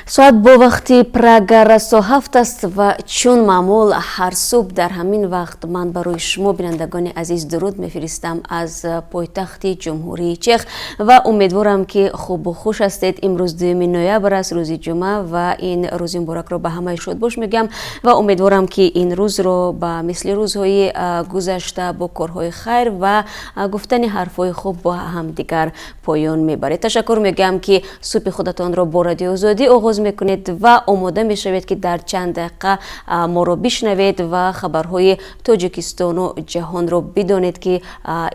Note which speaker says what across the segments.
Speaker 1: Соат бо вақти Прага расо 7 аст ва чун маъмул ҳар субҳ дар ҳамин вақт ман барои шумо, бинандагони азиз, дуруд мефиристам аз пойтахти Ҷумҳурии Чех ва умедворам, ки хубу хуш ҳастед. Имрӯз 2 ноябр аст, рӯзи ҷумъа, ва ин рӯзи муборакро ба ҳамаи шодбош мегӯям ва умедворам, ки ин рӯзро ба мисли рӯзҳои гузашта бо корҳои хайр ва гуфтани ҳарфҳои хуб бо ҳамдигар поён мебаред. Ташаккур мегӯям, ки субҳи худатонро бо Радиои Озодӣ оғоз мекунед ва омода мешавед, ки дар чанд дақиқа моро бишнавед ва хабарҳои Тоҷикистону ҷаҳонро бидонед, ки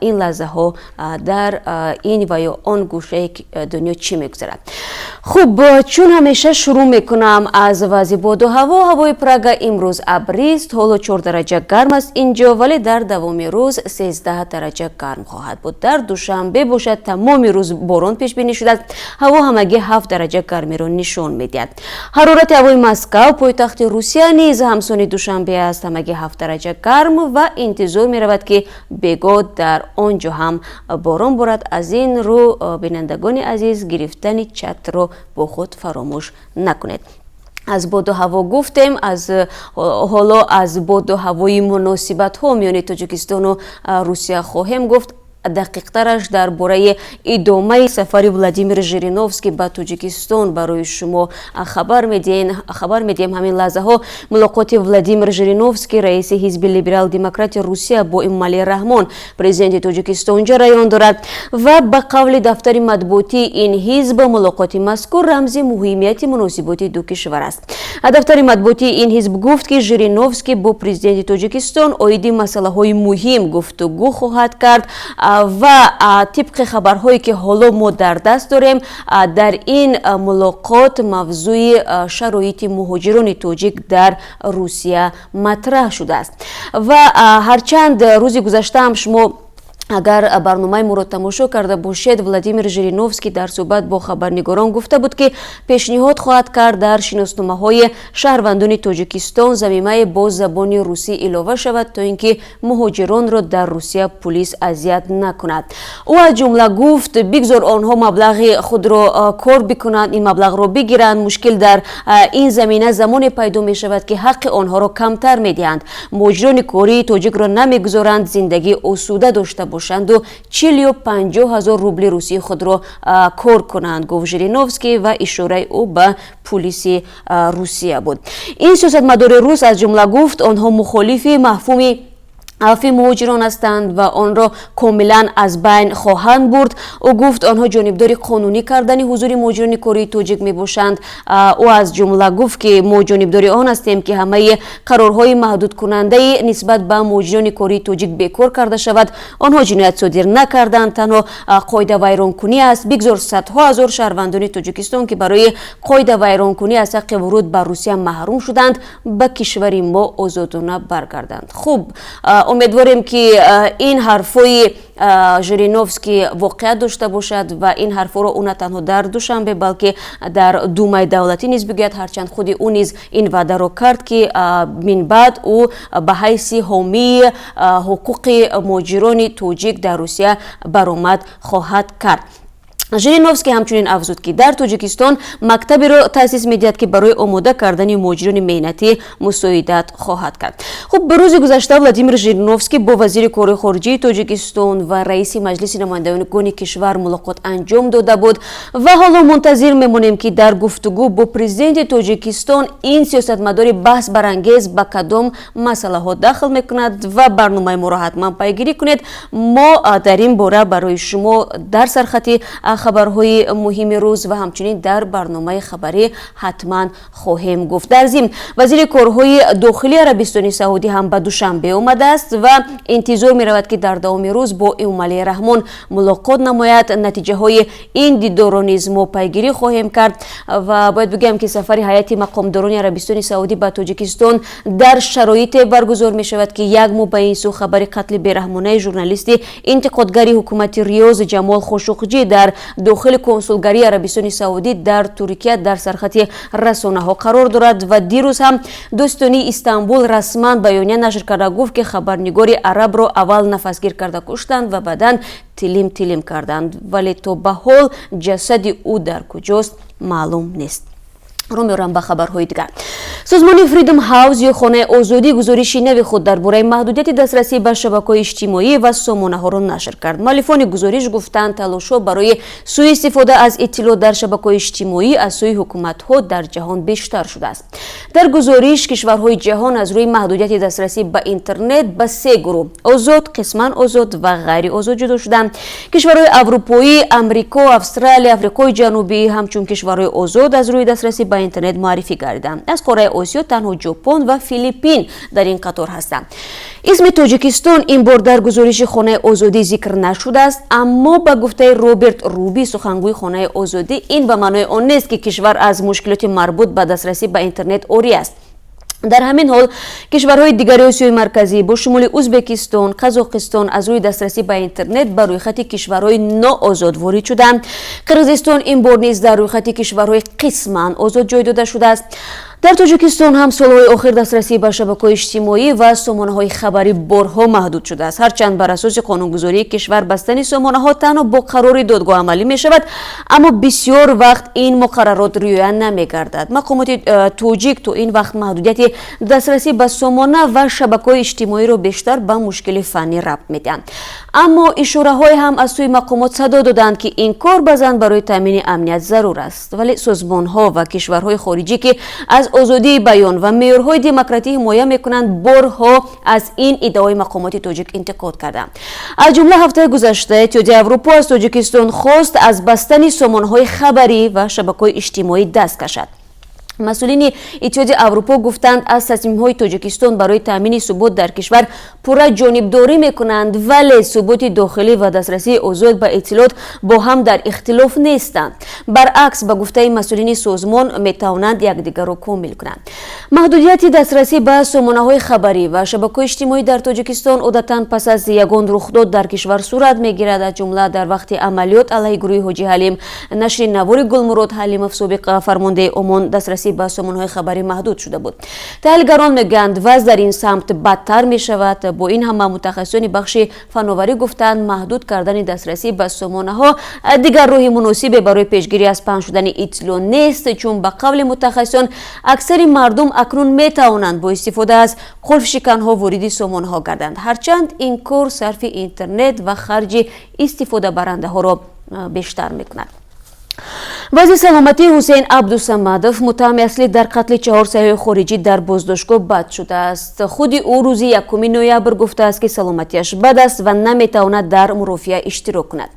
Speaker 1: ин лаҳзаҳо дар ин ва ё он гӯшаи дунё чӣ мегузарад. Хуб, чун ҳамеша шурӯъ мекунам аз вазъи боду ҳаво. Ҳавои Прага имрӯз абрист, ҳоло 4 дараҷа гарм аст инҷо, вале дар давоми рӯз 13 дараҷа гарм хоҳад буд. Дар Душанбе бошад, тамоми рӯз борон пешбинӣ шудааст, ҳаво ҳамагӣ 7 дараҷа гармиро нишон медиҳад. Ҳарорати ҳавои Москав, пойтахти Русия, низ ҳамсони Душанбе аст, ҳамагӣ 7 дараҷа гарм ва интизор меравад, ки бегоҳ дар он ҷо ҳам борон борад. Аз ин рӯ, бинандагони азиз, гирифтани чатрро бо худ фаромӯш накунед. Аз боду ҳаво гуфтем, аз ҳоло аз боду ҳавои муносибатҳо миёни Тоҷикистону Русия хоҳем гуфт. Дақиқтараш, дар бораи идомаи сафари Владимир Жириновский ба Тоҷикистон барои шумо хабар медиҳем. Ҳамин лаҳзаҳо мулоқоти Владимир Жириновский, раиси ҳизби либерал демократи Русия, бо Эмомалӣ Раҳмон, президенти Тоҷикистон, ҷараён дорад ва ба қавли дафтари матбуотии ин ҳизб, мулоқоти мазкур рамзи муҳимияти муносиботи ду кишвар аст. Дафтари матбуотии ин ҳизб гуфт, ки Жириновский бо президенти Тоҷикистон оиди масъалаҳои муҳим гуфтугӯ хоҳад кард ва тибқи хабарҳое, ки ҳоло мо дар даст дорем, дар ин мулоқот мавзӯи шароити муҳоҷирони тоҷик дар Русия матраҳ шудааст. Ва ҳарчанд рӯзи гузаштаам шумо агар барномаи моро тамошо карда бошед, Владимир Жириновский дар суҳбат бо хабарнигорон гуфта буд, ки пешниҳод хоҳад кард, дар шиносномаҳои шаҳрвандони Тоҷикистон замимае бо забони русӣ илова шавад, то ин ки муҳоҷиронро дар Русия пулис азият накунад. Ӯ аз ҷумла гуфт: «Бигзор онҳо маблағи худро кор бикунанд, ин маблағро бигиранд. Мушкил дар ин замина замоне пайдо мешавад, ки ҳаққи онҳоро камтар медиҳанд, муҳоҷирони кории тоҷикро намегузоранд зиндагии осуда дошта бошанду 40 ё 50 ҳазор рубли русии худро кор кунанд», гуфт Жириновский ва ишораи ӯ ба пулиси Русия буд. Ин сиёсатмадори рус аз ҷумла гуфт, онҳо мухолифи мафҳуми авфи муҳоҷирон ҳастанд ва онро комилан аз байн хоҳанд бурд. Ӯ гуфт, онҳо ҷонибдори қонунӣ кардани ҳузури муҳоҷирони кории тоҷик мебошанд. Ӯ аз ҷумла гуфт, ки мо ҷонибдори он ҳастем, ки ҳамаи қарорҳои маҳдудкунандаи нисбат ба муҳоҷирони кории тоҷик бекор карда шавад. Онҳо ҷиноят содир накарданд, танҳо қоидавайронкунӣ аст. Бигзор садҳо ҳазор шаҳрвандони Тоҷикистон, ки барои қоидавайронкунӣ аз ҳаққи вуруд ба Русия маҳрум шуданд, ба кишвари мо озодона баргарданд. Хуб, умедворем, ки ин ҳарфҳои Жириновский воқеат дошта бошад ва ин ҳарфҳоро ӯ на танҳо дар Душанбе, балки дар Думаи давлатӣ низ бигӯяд. Ҳарчанд худи ӯ низ ин ваъдаро кард, ки минбаъд ӯ ба ҳайси ҳомии ҳуқуқи муҳоҷирони тоҷик дар Русия баромад хоҳад кард. Жириновский ҳамчунин афзуд, ки дар Тоҷикистон мактаберо таъсис медиҳад, ки барои омода кардани муҳоҷирони меҳнатӣ мусоидат хоҳад кард. Хуб, рӯзи гузашта Владимир Жириновский бо вазири корҳои хориҷии Тоҷикистон ва раиси Маҷлиси намояндагони кишвар мулоқот анҷом дода буд ва ҳоло мунтазир мемонем, ки дар гуфтугӯ бо президенти Тоҷикистон ин сиёсатмадори баҳсбарангез ба кадом масъалаҳо дахл мекунад ва барномаи моро ҳатман пайгирӣ кунед. Мо дар ин бора барои шумо дар сархати хабарҳои муҳими рӯз ва ҳамчунин дар барномаи хабарӣ ҳатман хоҳем гуфт. Дар зимн, вазири корҳои дохилии Арабистони Саудӣ ҳам ба Душанбе омадааст ва интизор меравад, ки дар давоми рӯз бо Эмомалӣ Раҳмон мулоқот намояд. Натиҷаҳои ин дидорро низ мо пайгирӣ хоҳем кард. Ва бояд бигӯям, ки сафари ҳайати мақомдорони Арабистони Саудӣ ба Тоҷикистон дар шароите баргузор мешавад, ки як моҳ ба ин сӯ хабари қатли бераҳмонаи журналисти интиқодгари ҳукумати Риёз Ҷамол Хошуқҷӣ дар дохили консулгарии Арабистони Саудӣ дар Туркия дар сархати расонаҳо қарор дорад. Ва дирӯз ҳам додситонии Истанбул расман баёния нашр карда гуфт, ки хабарнигори арабро аввал нафасгир карда куштанд ва баъдан тилим тилим карданд, вале то ба ҳол ҷасади ӯ дар куҷост, маълум нест. Рӯ меорам ба хабарҳои дигар. Созмони Freedom House ё Хонаи Озодӣ гузориши нави худ дар бораи маҳдудияти дастрасӣ ба шабакаҳои иҷтимоӣ ва сомонаҳоро нашр кард. Муаллифони гузориш гуфтанд, талошҳо барои сӯистифода аз иттилоъ дар шабакаҳои иҷтимоӣ аз сӯи ҳукуматҳо дар ҷаҳон бештар шудааст. Дар гузориш кишварҳои ҷаҳон аз рӯи маҳдудияти дастрасӣ ба интернет ба се гурӯҳ: озод, қисман озод ва ғайриозод ҷудо шуданд. Кишварҳои аврупоӣ, Амрико, Австралия, Африқои Ҷанубӣ ҳамчун кишварҳои озод аз рӯи дастрасӣ ба интернет муаррифӣ гардиданд. Аз қораи Осиё танҳо Ҷопон ва Филиппин дар ин қатор ҳастанд. Исми Тоҷикистон ин бор дар гузориши Хонаи Озодӣ зикр нашудааст, аммо ба гуфтаи Роберт Руби, сухангӯи Хонаи Озодӣ, ин ба маънои он нест, ки кишвар аз мушкилоти марбут ба дастрасӣ ба интернет орӣ аст. Дар ҳамин ҳол кишварҳои дигари Осиёи Марказӣ бо шумули Ӯзбекистон, Қазоқистон аз рӯи дастрасӣ ба интернет ба рӯйхати кишварҳои ноозод ворид шуданд. Қирғизистон ин бор низ дар рӯйхати кишварҳои қисман озод ҷой дода шудааст. Дар Тоҷикистон ҳам солҳои охир дастрасӣ ба шабакаҳои иҷтимоӣ ва сомонаҳои хабарӣ борҳо маҳдуд шудааст. Ҳарчанд бар асоси қонунгузории кишвар бастани сомонаҳо танҳо бо қарори додгоҳ амалӣ мешавад, аммо бисёр вақт ин муқаррарот риоя намегардад. Мақомоти тоҷик то ин вақт маҳдудияти дастрасӣ ба сомона ва шабакаҳои иҷтимоиро бештар ба мушкили фаннӣ рабт медиҳанд, аммо ишораҳое ҳам аз сӯи мақомот садо доданд, ки ин кор баъзан барои таъмини амният зарур аст. Вале созмонҳо ва кишварҳои хориҷӣ, ки аз озодии баён ва меъёрҳои демократӣ ҳимоя мекунанд, борҳо аз ин иддаои мақомоти тоҷик интиқод карданд. Аз ҷумла ҳафтаи гузашта Иттиҳоди Аврупо аз Тоҷикистон хост, аз бастани сомонаҳои хабарӣ ва шабакаҳои иҷтимоӣ даст кашад. Масъулини Иттиҳоди Аврупо гуфтанд, аз тасмимҳои Тоҷикистон барои таъмини субот дар кишвар пурра ҷонибдорӣ мекунанд, вале суботи дохилӣ ва дастрасии озод ба иттилоот бо ҳам дар ихтилоф нестанд. Баръакс, ба гуфтаи масъулини созмон, метавонанд якдигарро комил кунанд. Маҳдудияти дастрасӣ ба сомонаҳои хабарӣ ва шабакаҳои иҷтимоӣ дар Тоҷикистон одатан пас аз ягон рухдод дар кишвар сурат мегирад. Аз ҷумла дар вақти амалиёт алайҳи гурӯҳи Ҳоҷи Ҳалим, нашри навори Гулмурод Ҳалимов, собиқ фармондаи ОМОН, дастрасӣ ба сомонаҳои хабарӣ маҳдуд шуда буд. Таҳлилгарон мегӯянд, вазъ дар ин самт бадтар мешавад. Бо ин ҳама мутахассисони бахши фановарӣ гуфтанд, маҳдуд кардани дастрасӣ ба сомонаҳо дигар роҳи муносибе барои пешгирӣ аз паҳн шудани иттилоъ нест, чун ба қавли мутахассисон аксари мардум акнун метавонанд бо истифода аз қулфшиканҳо вориди сомонаҳо гарданд, ҳарчанд ин кор сарфи интернет ва харҷи истифодабарандаҳоро бештар мекунад. Вазъи саломатии Ҳусейн Абдусамадов, муттаҳами аслӣ дар қатли чаҳор сайёҳи хориҷӣ, дар боздоштгоҳ бад шудааст. Худи ӯ рӯзи 1 ноябр гуфтааст, ки саломатиаш бад аст ва наметавонад дар мурофиа иштирок кунад.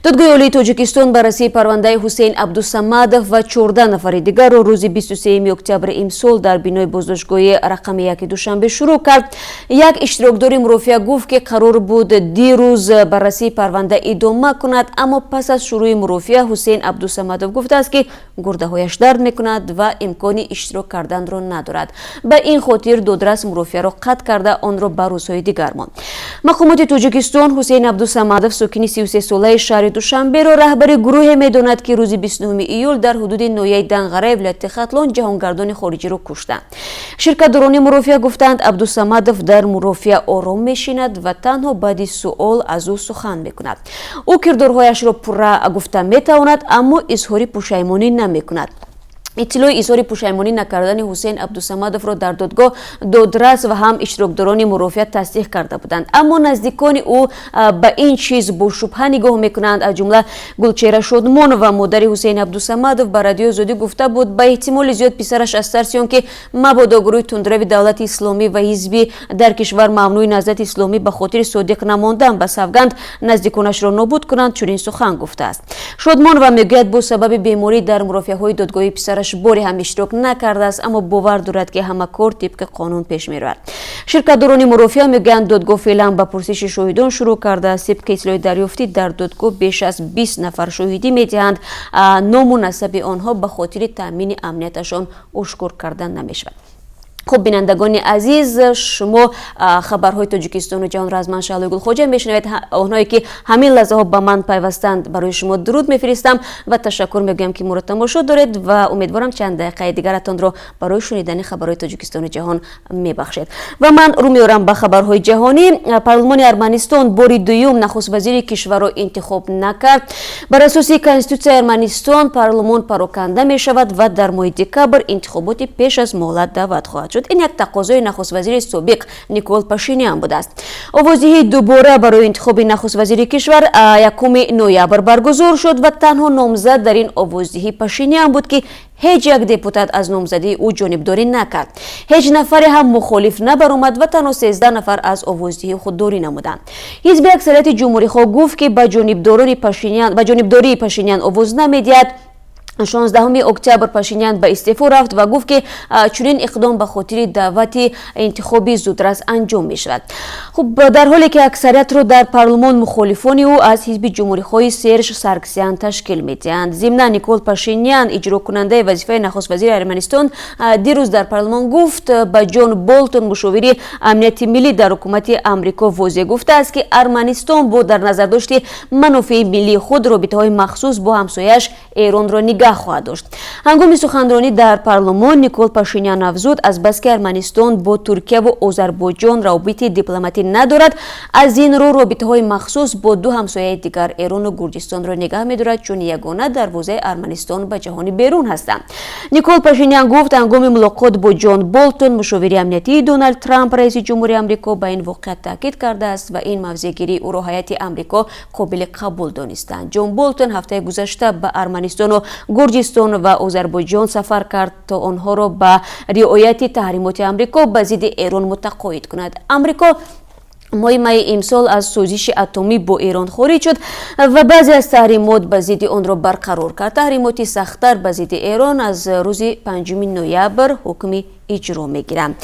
Speaker 1: Додгоҳи Олии Тоҷикистон баррасии парвандаи Ҳусейн Абдусамадов ва 14 нафари дигарро рӯзи 23 октябри имсол дар бинои боздоштгоҳи рақами 1 Душанбе шурӯъ кард. Як иштирокдори мурофиа гуфт, ки қарор буд дирӯз баррасии парванда идома кунад, аммо пас аз шурӯъи мурофиа Ҳусейн Абдусамадов гуфтааст, ки гурдаҳояш дард мекунад ва имкони иштирок карданро надорад. Ба ин хотир додрас мурофиаро қатъ карда, онро ба рӯзҳои дигар монд. Мақомоти Тоҷикистон Ҳусейн Абдусамадов, сокини 33-солаи шаҳри Душанберо, раҳбари гурӯҳе медонад, ки рӯзи 29 июл дар ҳудуди ноҳияи Данғараи вилояти Хатлон ҷаҳонгардони хориҷиро куштанд. Ширкатдорони мурофиа гуфтанд, Абдусамадов дар мурофиа ором мешинад ва танҳо баъди суол аз ӯ сухан мекунад. Ӯ кирдорҳояшро пурра гуфта метавонад, аммо изҳори пушаймонӣ намекунад. Иттилои изҳори пушаймонӣ накардани Ҳусейн Абдусамадовро дар додгоҳ додрас ва ҳам иштирокдорони мурофиа тасдиқ карда буданд, аммо наздикони ӯ ба ин чиз бо шубҳа нигоҳ мекунанд. Аз ҷумла Гулчеҳра Шодмонова, модари Ҳусейн Абдусамадов, ба Радиои Озодӣ гуфта буд, ба эҳтимоли зиёд писараш аз тарси он ки мабодо гурӯҳи тундрави Давлати Исломӣ ва ҳизби дар кишвар мамнӯи Наҳзати Исломӣ ба хотири содиқ намондан ба савганд наздиконашро нобуд кунанд, чунин сухан гуфтааст. Шодмонова мегӯяд, бо сабаби беморӣ дар мурофиаҳои додгоҳии писараш боре ҳам иштирок накардааст, аммо бовар дорад, ки ҳама кор тибқи қонун пеш меравад. Ширкатдорони мурофиа мегӯянд, додгоҳ феълан ба пурсиши шоҳидон шурӯъ кардааст. Тибқи иттилои дарёфтӣ, дар додгоҳ беш аз 20 нафар шоҳидӣ медиҳанд. Ному насаби онҳо ба хотири таъмини амнияташон ошкор карда намешавад. Хуб, бинандагони азиз, шумо хабарҳои Тоҷикистону ҷаҳонро аз ман, Шаҳлои Гулхоҷа, мешунавед. Онҳое, ки ҳамин лаҳзаҳо ба ман пайвастанд, барои шумо дуруд мефиристам ва ташаккур мегӯям, ки моро тамошо доред, ва умедворам, чанд дақиқаи дигаратонро барои шунидани хабарҳои Тоҷикистону ҷаҳон мебахшед. Ва ман рӯ меорам ба хабарҳои ҷаҳонӣ. Парлумони Арманистон бори дуюм нахуствазири кишварро интихоб накард. Бар асоси Конститутсияи Арманистон, парлумон пароканда мешавад ва дар моҳи декабр интихоботи пеш аз муҳлат даъват хоҳад шуд. Ин як тақозои нахуствазири собиқ Никол Пашинян будааст. Овоздиҳии дубора барои интихоби нахуствазири кишвар 1 ноябр баргузор шуд ва танҳо номзад дар ин овоздиҳӣ Пашинян буд, ки ҳеҷ як депутат аз номзадии ӯ ҷонибдорӣ накард. Ҳеҷ нафаре ҳам мухолиф набаромад ва танҳо 13 нафар аз овоздиҳӣ худдорӣ намуданд. Ҳизби аксарияти ҷумҳурихоҳ гуфт, ки ба ҷонибдории Пашинян овоз намедиҳад. 16 октябр Пашинян ба истеъфо рафт ва гуфт, ки чунин иқдом ба хотири даъвати интихоби зудрас анҷом мешавад. Хуб, дар ҳоле ки аксариятро дар парлумон мухолифони ӯ аз ҳизби ҷумҳурихоҳи Серж Саргсян ташкил медиҳанд. Зимнан, Никол Пашинян, иҷрокунандаи вазифаи нахуствазири Арманистон, дирӯз дар парлумон гуфт, ба Ҷон Болтон, мушовири амнияти миллӣ дар ҳукумати Амрико, возеҳ гуфтааст, ки Арманистон бо дар назардошти манофеи миллии худ робитаҳои махсус бо ҳамсояаш Эронро нигаҳ хоҳад дошт. Ҳангоми суханронӣ дар парлумон Никол Пашинян афзуд, азбаски Арманистон бо Туркияву Озарбойҷон равобити дипломатӣ надорад, аз ин рӯ робитаҳои махсус бо ду ҳамсояи дигар, Эрону Гурҷистонро, нигаҳ медорад, чун ягона дарвозаи Арманистон ба ҷаҳони берун ҳастанд. Никол Пашинян гуфт, ҳангоми мулоқот бо Ҷон Болтон, мушовири амниятии Доналд Трамп, раиси ҷумҳури Амрико, ба ин воқеат таъкид кардааст ва ин мавзеъгирии ӯро ҳайати Амрико қобили қабул донистанд. Ҷон Болтон ҳафтаи гузашта ба Арманистону Гурҷистон ва Озарбойҷон сафар кард, то онҳоро ба риояти таҳримоти Амрико ба зидди Эрон мутақоид кунад. Амрико моҳи майи имсол аз созиши атомӣ бо Эрон хориҷ шуд ва баъзе аз таҳримот ба зидди онро барқарор кард. Таҳримоти сахттар ба зидди Эрон аз рӯзи 5 ноябр ҳукми иҷро мегиранд.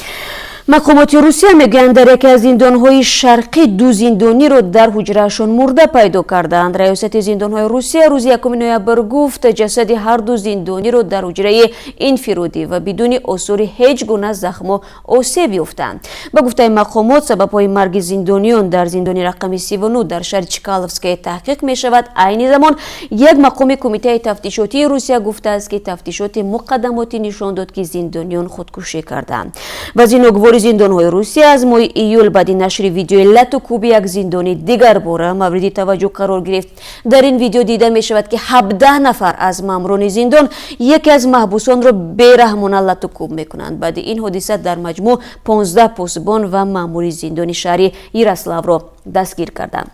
Speaker 1: Мақомоти Русия мегӯянд, дар яке аз зиндонҳои шарқӣ ду зиндониро дар ҳуҷраашон мурда пайдо кардаанд. Раёсати зиндонҳои Русия рӯзи 1 ноябр гуфт, ҷасади ҳарду зиндониро дар ҳуҷраи инфиродӣ ва бидуни осори ҳеҷ гуна захму осеб ёфтанд. Ба гуфтаи мақомот, сабабҳои марги зиндониён дар зиндони рақами 39 дар шаҳри Чкаловское таҳқиқ мешавад. Айни замон як мақоми Кумитаи тафтишотии Русия гуфтааст, ки тафтишоти муқаддамотӣ нишон дод, ки зиндониён худкушӣ кардаанд. Вазъи ногувори зиндонҳои Русия аз моҳи июл баъди нашри видеои лату кӯби як зиндони дигар бора мавриди таваҷҷӯҳ қарор гирифт. Дар ин видео дида мешавад, ки 17 нафар аз маъмурони зиндон яке аз маҳбусонро бераҳмона лату кӯб мекунанд. Баъди ин ҳодиса дар маҷмӯъ 15 посбон ва маъмури зиндони шаҳри Ярославро дастгир карданд.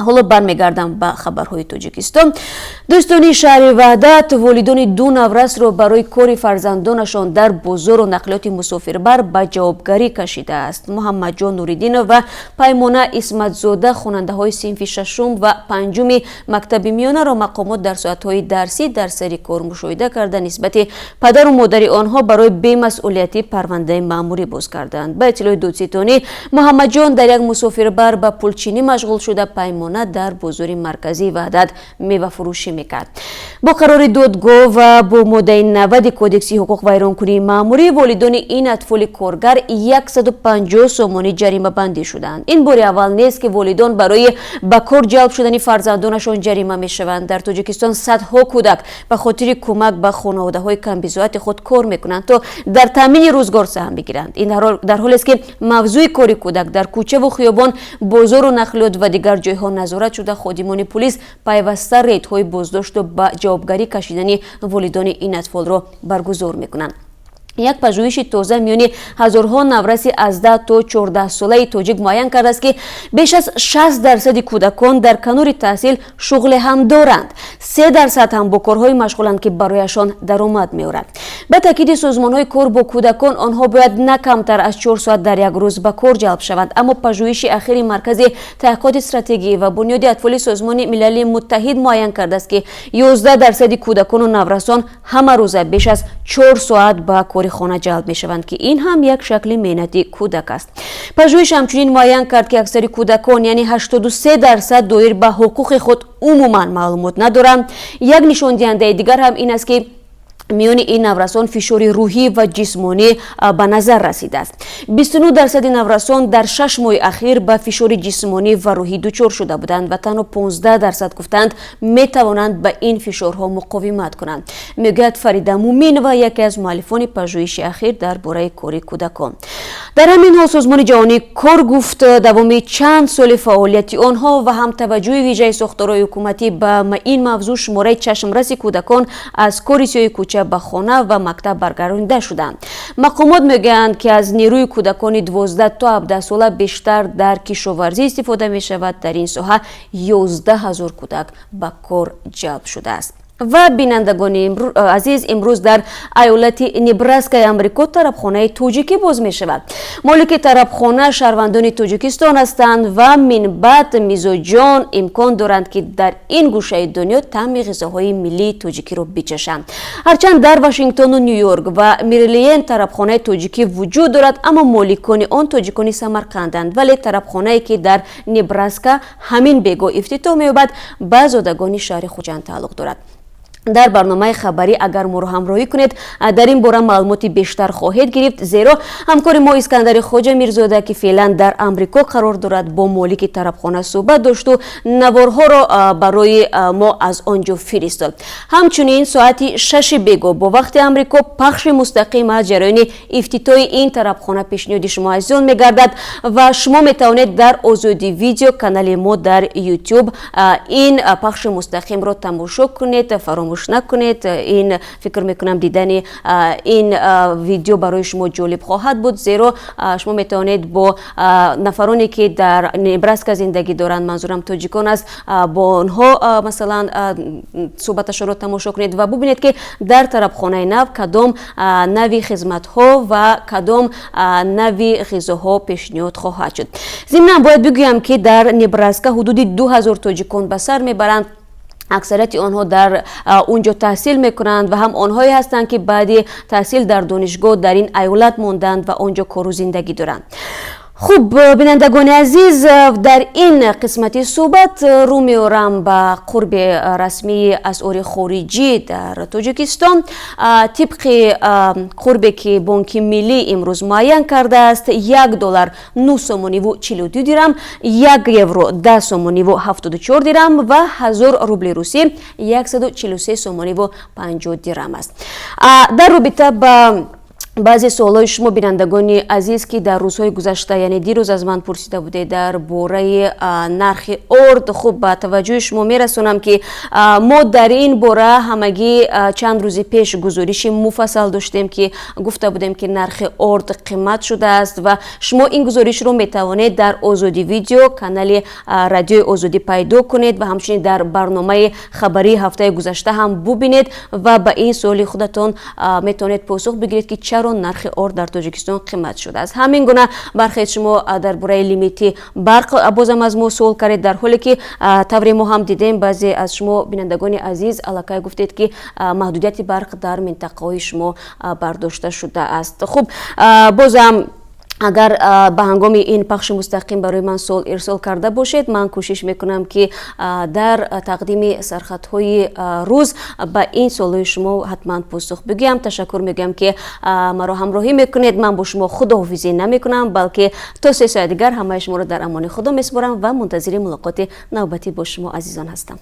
Speaker 1: Ҳоло бармегардам ба хабарҳои Тоҷикистон. Дӯстони шаҳри Ваҳдат волидони ду наврасро барои кори фарзандонашон дар бозору нақлиёти мусофирбар ба ҷавобгарӣ кашидааст. Муҳаммадҷон Нуриддинов ва Паймона Исматзода, хонандаҳои синфи шашум ва панҷуми мактаби миёнаро мақомот дар соатҳои дарсӣ дар сари кор мушоҳида карда, нисбати падару модари онҳо барои бемасъулиятӣ парвандаи маъмурӣ боз карданд. Ба иттилои додситонӣ, Муҳаммадҷон дар як мусофирбар ба пулчинӣ машғул шуда, Паймона дар бозори марказии Ваҳдат мевафурӯшӣ мекард. Бо қарори додгоҳ ва бо моддаи 90 Кодекси ҳуқуқвайронкунии маъмурӣ волидони ин атфоли коргар 150 сомонӣ ҷаримабандӣ шуданд. Ин бори аввал нест, ки волидон барои ба кор ҷалб шудани фарзандонашон ҷарима мешаванд. Дар Тоҷикистон садҳо кӯдак ба хотири кӯмак ба хонаводаҳои камбизоати худ кор мекунанд, то дар таъмини рӯзгор саҳм бигиранд. Ин дар ҳолест, ки мавзӯи кори кӯдак дар кӯчаву хиёбон, бозору нақлиёт ва дигар ҷойҳо назорат шуда, ходимони пулис пайваста рейдҳои боздошту ба ҷавобгарӣ кашидани волидони ин атфолро баргузор мекунанд. Як пажӯҳиши тоза миёни ҳазорҳо навраси аз 10 то 14 солаи тоҷик муайян кардааст, ки беш аз 60 дарсади кӯдакон дар канори таҳсил шуғле ҳам доранд, 3 дарсад ҳам бо корҳое машғуланд, ки барояшон даромад меорад. Ба таъкиди созмонҳои кор бо кӯдакон, онҳо бояд на камтар аз 4 соат дар як рӯз ба кор ҷалб шаванд. Аммо пажӯҳиши ахири Маркази таҳқиқоти стратегӣ ва Бунёди атфоли Созмони Милали Муттаҳид муайян кардааст, ки 11 дарсади кӯдакону наврасон ҳама рӯза беш аз 4 соат ба кори хона ҷалб мешаванд, ки ин ҳам як шакли меҳнати кӯдак аст. Пажӯҳиш ҳамчунин муайян кард, ки аксари кӯдакон, яъне 83 дарсад, доир ба ҳуқуқи худ умуман маълумот надоранд. Як нишондиҳандаи дигар ҳам ин аст, ки Миёни ин наврасон фишори рӯҳӣ ва ҷисмонӣ ба назар расидааст. 29 дарсади наврасон дар 6 моҳи ахир ба фишори ҷисмонӣ ва рӯҳӣ дучор шуда буданд ва танҳо 15% гуфтанд, метавонанд ба ин фишорҳо муқовимат кунанд, мегӯяд Фарида Муминова, яке аз муаллифони пажӯҳиши ахир дар бораи кори кӯдакон. Дар ҳамин ҳол, Созмони ҷаҳонии кор гуфт, давоми чанд соли фаъолияти онҳо ва ҳам таваҷҷӯҳи вижаи сохторҳои ҳукуматӣ ба ин мавзӯъ, шумораи чашмраси кӯдакон аз кори сиёҳи кӯча ба хона ва мактаб баргардонида шуданд. Мақомот мегӯянд, ки аз нерӯи кӯдакони 12 то 17 сола бештар дар кишоварзӣ истифода мешавад. Дар ин соҳа 11 ҳазор кӯдак ба кор ҷалб шудааст. Ва бинандагони азиз, имрӯз дар айолати Небраскаи Амрико тарабхонаи тоҷикӣ боз мешавад. Молики тарабхона шаҳрвандони Тоҷикистон ҳастанд ва минбаъд мизоҷон имкон доранд, ки дар ин гӯшаи дунё таъми ғизоҳои миллии тоҷикиро бичашанд. Ҳарчанд дар Вашингтону Ню-Йорк ва Мериленд тарабхонаи тоҷикӣ вуҷуд дорад, аммо моликони он тоҷикони Самарқанданд. Вале тарабхонае, ки дар Небраска ҳамин бегоҳ ифтитоҳ меёбад, ба зодагони шаҳри Хуҷанд тааллуқ дорад. Дар барномаи хабарӣ агар моро ҳамроҳӣ кунед, дар ин бора маълумоти бештар хоҳед гирифт, зеро ҳамкори мо Искандари Хоҷа Мирзода, ки феълан дар Амрико қарор дорад, бо молики тарабхона суҳбат дошту наворҳоро барои мо аз он ҷо фиристод. Ҳамчунин соати 6-и бегоҳ бо вақти Амрико пахши мустақим аз ҷараёни ифтитоҳи ин тарабхона пешниҳоди шумо азизон мегардад ва шумо метавонед дар Озодӣ Видео, канали мо дар Ютуб, ин пахши мустақимро тамошо кунед. Фаромӯш накунед, ин фикр мекунам, дидани ин видео барои шумо ҷолиб хоҳад буд, зеро шумо метавонед бо нафароне, ки дар Небраска зиндагӣ доранд, манзурам тоҷикон аст, бо онҳо масалан суҳбаташонро тамошо кунед ва бубинед, ки дар тарабхонаи нав кадом нави хизматҳо ва кадом нави ғизоҳо пешниҳод хоҳад шуд. Зимнан бояд бигӯям, ки дар Небраска ҳудуди 2000 тоҷикон ба сар мебаранд. Аксарияти онҳо дар он ҷо таҳсил мекунанд ва ҳам онҳое ҳастанд, ки баъди таҳсил дар донишгоҳ дар ин айолат монданд ва он ҷо кору зиндагӣ доранд. Хуб, бинандагони азиз, дар ин қисмати суҳбат рӯ меорам ба қурби расмии асъори хориҷӣ дар Тоҷикистон. Тибқи қурбе, ки Бонки Миллӣ имрӯз муайян кардааст, 1 доллар 9 сомониву 42 дирам, 1 евро 10 сомониву 74 дирам ва 1000 рубли русӣ 143 сомониву 50 дирам аст. Дар робита ба баъзе суолҳои шумо, бинандагони азиз, ки дар рӯзҳои гузашта, яъне дирӯз, аз ман пурсида будед дар бораи нархи орд, хуб, ба таваҷҷӯҳи шумо мерасонам, ки мо дар ин бора ҳамагӣ чанд рӯзи пеш гузориши муфассал доштем, ки гуфта будем, ки нархи орд қимат шудааст, ва шумо ин гузоришро метавонед дар Озодӣ Видео, канали Радиои Озодӣ пайдо кунед ва ҳамчунин дар барномаи хабарии ҳафтаи гузашта ҳам бубинед ва ба ин суоли худатон метавонед посух бигиред, ки чаро нархи орд дар Тоҷикистон қимат шудааст. Ҳамин гуна бархе шумо дар бораи лимити барқ бозам аз мо суол кардед, дар ҳоле ки тавре мо ҳам дидем, баъзе аз шумо, бинандагони азиз, аллакай гуфтед, ки маҳдудияти барқ дар минтақаҳои шумо бардошта шудааст. Хуб, бозам агар ба ҳангоми ин пахши мустақим барои ман суол ирсол карда бошед, ман кӯшиш мекунам, ки дар тақдими сархатҳои рӯз ба ин суолҳои шумо ҳатман посух бигӯям. Ташаккур мегӯям, ки маро ҳамроҳӣ мекунед. Ман бо шумо худоҳофизӣ намекунам, балки то 3 соат дигар ҳамаи шуморо дар амони Худо месупорам ва мунтазири мулоқоти навбатӣ бо шумо азизон ҳастам.